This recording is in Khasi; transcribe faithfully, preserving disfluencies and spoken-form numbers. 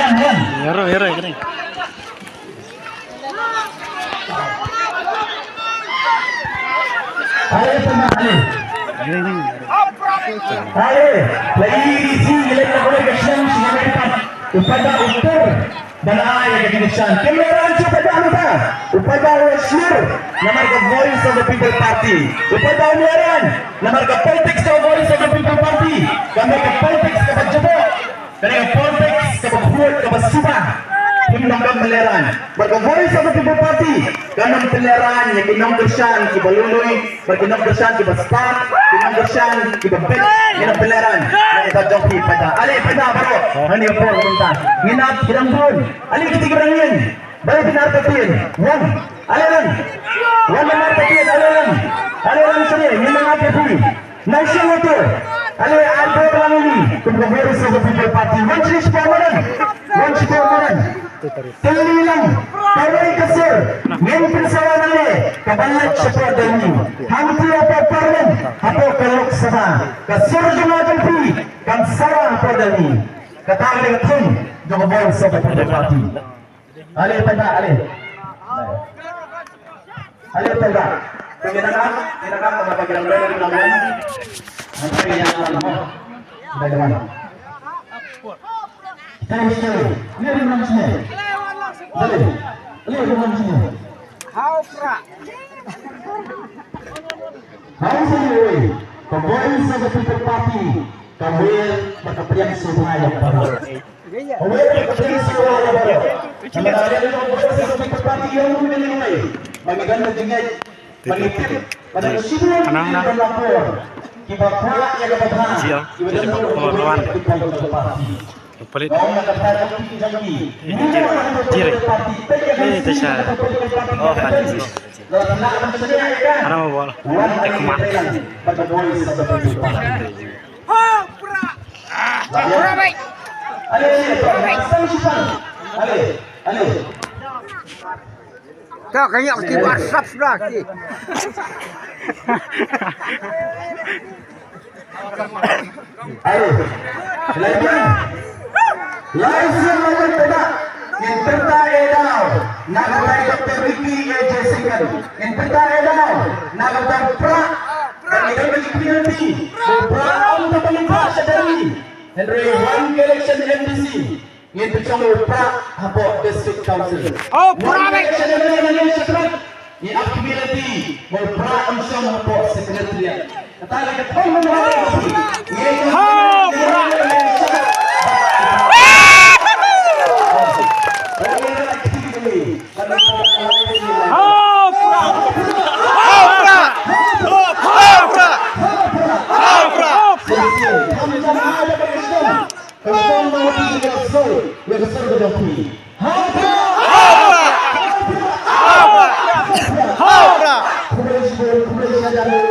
Yaro, yaro, yaro. Ale, tengah, ale. Ale, lagi di sini, lagi nak boleh ke sini, sini, sini. Upada ukur. Ban ai ïa ka jingkyrshan. Kim Lehrain shu paidbah mynta. U paidbah u la shlur namar ka Voice of the People Party. U paidbah u Lehrain namar ka politics ka Voice of the People Party. Ka dei ka politics kaba jubok. Ka dei ka politics kaba khuid, kaba suba. Kim nongdom Lehrain. Bad ka Voice of the People Party kan ym pynlehrain ïa ki nongkyrshan kiba lui lui. Bad ki nongkyrshan kiba stad, ki nongkyrshan kiba beit, ngin ym pynlehrain. Nangta jong phi paidbah. Ale paidbah baroh. Hani por mynta. Ngin ap ki dang bun. Ale kiti ki rangin. Bad ki nar ka tin. Wan. Ale lang. Wan nar ka tin. Ale lang. Ale lang sini. Ngin nang ap ïa phi. Nang sini tu. Ale ai por lang ini. Kum ka Voice of the People Party. Wan sini sepuluh madan. Wan sepuluh madan. Tylli lang, kawei ka sur, ngin pynsawa nangne, kaban leit shapoh Delhi. Hangtei hapoh Parliament, hapoh ka Lok Sabha. Ka sur jong nga jong phi, kan sawa hapoh Delhi. Kata ka dei ka thong jong ka Voice of the People Party. Ale, paidbah, ale. Ale, paidbah. Ngi nang ap, ngi nang ap, ngi nang ap. Ngi nang ap. Thank you. Ngi nang ap sini. Ale, ale, ngi nang ap sini. Hau pra. Hau sini, oi. Ka Voice of the People Party. Ka wer bad ka pdiang sngewbha ïa baroh. Ka wer bad ka pdiang sngewbha ïa baroh. Namar ka wer bad ka pdiang sngewbha ïa baroh. Ba ngi don ka jingngeit, ba ngi tip, ba ngi sngewbha ïa ka por. Kiba kwah ïa kaba bha, kiba don ka por, ka por. Palit. Jire. Eh, tasha. Oh, palit. Haram bol. Ekmat. Ka kanya ki WhatsApp sudah ki. Ayo. Lai biang. Lai sien lai biang. Ngin pynta ïa daw na ka bynta Doctor Ricky A J Syngkon. Ngin pynta ïa daw na ka bynta Prah. Ngin pynta ïa daw. Prah ym ta pynta sha Delhi. Hynrei wan ka election M D C. Ngin pynshong u Prah hapoh District Council. Oh, Prah bek. Ngin shakrat. Ngin ap community. Ngin Prah pynshong hapoh Secretariat. Kata ka thong. Oh, Prah. Oh, Prah. Oh, Prah. Oh, Prah. Oh, Prah. Ka song ba ngi ka song, ïa ka song ka jong phi. Ha, ha, ha, ha, ha. Khublei shibun, khublei shibun.